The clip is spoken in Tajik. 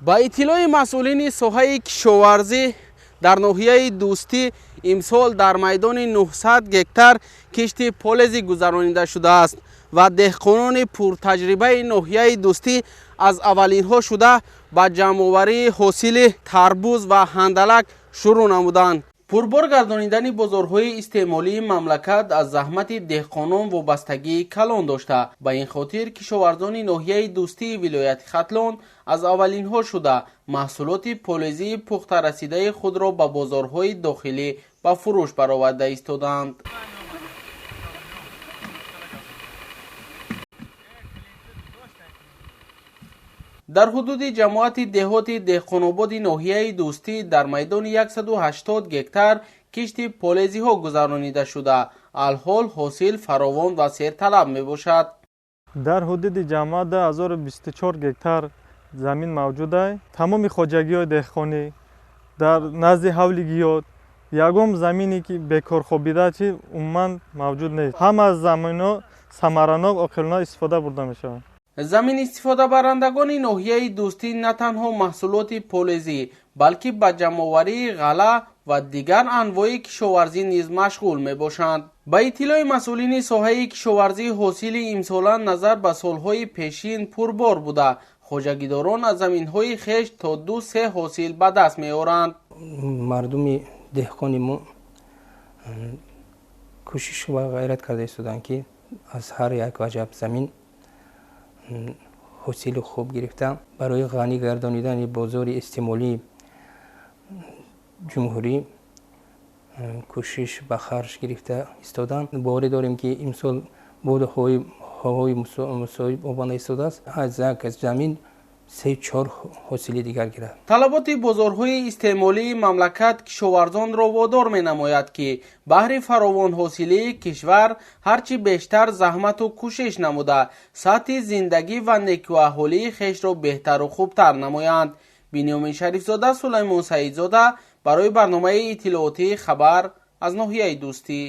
Ба иттилои масъулини соҳаи кишоварзӣ дар ноҳияи Дӯстӣ имсол дар майдони 900 гектар кишти полезӣ гузаронида шудааст ва деҳқонони пуртаҷрибаи ноҳияи Дӯстӣ аз аввалинҳо шуда ба ҷамъоварии ҳосили тарбуз ва ҳандалак шурӯъ намуданд. Пурбор гардонидани бозорҳои истеъмолии мамлакат аз заҳмати деҳқонон вобастагии калон дошта, ба ин хотир кишоварзони ноҳияи Дӯстии вилояти Хатлон аз аввалинҳо шуда маҳсулоти полезии пухтарасидаи худро ба бозорҳои дохилӣ ба фурӯш бароварда истодаанд. Дар ҳудуди ҷамоати деҳоти Деҳқонободи ноҳияи Дӯстӣ дар майдони 180 гектар кишти полезиҳо гузаронида шуда, алҳол ҳосил фаровон ва серталаб мебошад. Дар ҳудуди ҷамоат 2024 гектар замин мавҷуд аст. Тамоми хоҷагиҳои деҳқонӣ дар назди ҳавли гиёт ягон замине ки бекор хобида чи умуман мавҷуд нест. Ҳама заминҳо самаранок, оқилона истифода бурда мешаванд. Замин истифодабарандагони ноҳияи Дӯстӣ на танҳо маҳсулоти полезӣ, балки ба ҷамъоварии ғалла ва дигар анвои кишоварзӣ низ машғул мебошанд. Ба иттилои масъулини соҳаи кишоварзӣ ҳосили имсола назар ба солҳои пешин пурбор буда, хоҷагидорон аз заминҳои хеш то 2-3 ҳосил ба даст меоранд. Мардуми деҳқони мо кӯшиш ва ғайрат карда истоданд, ки аз ҳар як ваҷаб замин ҳосили хуб гирифта барои ғанӣ гардонидани бозори истеъмолии ҷумҳурӣ кӯшиш ба харҷ гирифта истоданд. Боварӣ дорем, ки имсол боду ҳавои мусоид омада истодааст, аз як замин 3-4 ҳосили дигар гирад. Талаботи бозорҳои истеъмолии мамлакат кишоварзонро водор менамояд, ки баҳри фаровонҳосилии кишвар ҳарчи бештар заҳмату кӯшиш намуда, сатҳи зиндагӣ ва некӯаҳолии хешро беҳтару хубтар намоянд. Бинёмин Шарифзода, Сулаймон Саидзода барои барномаи иттилоотии «Хабар» аз ноҳияи Дӯстӣ.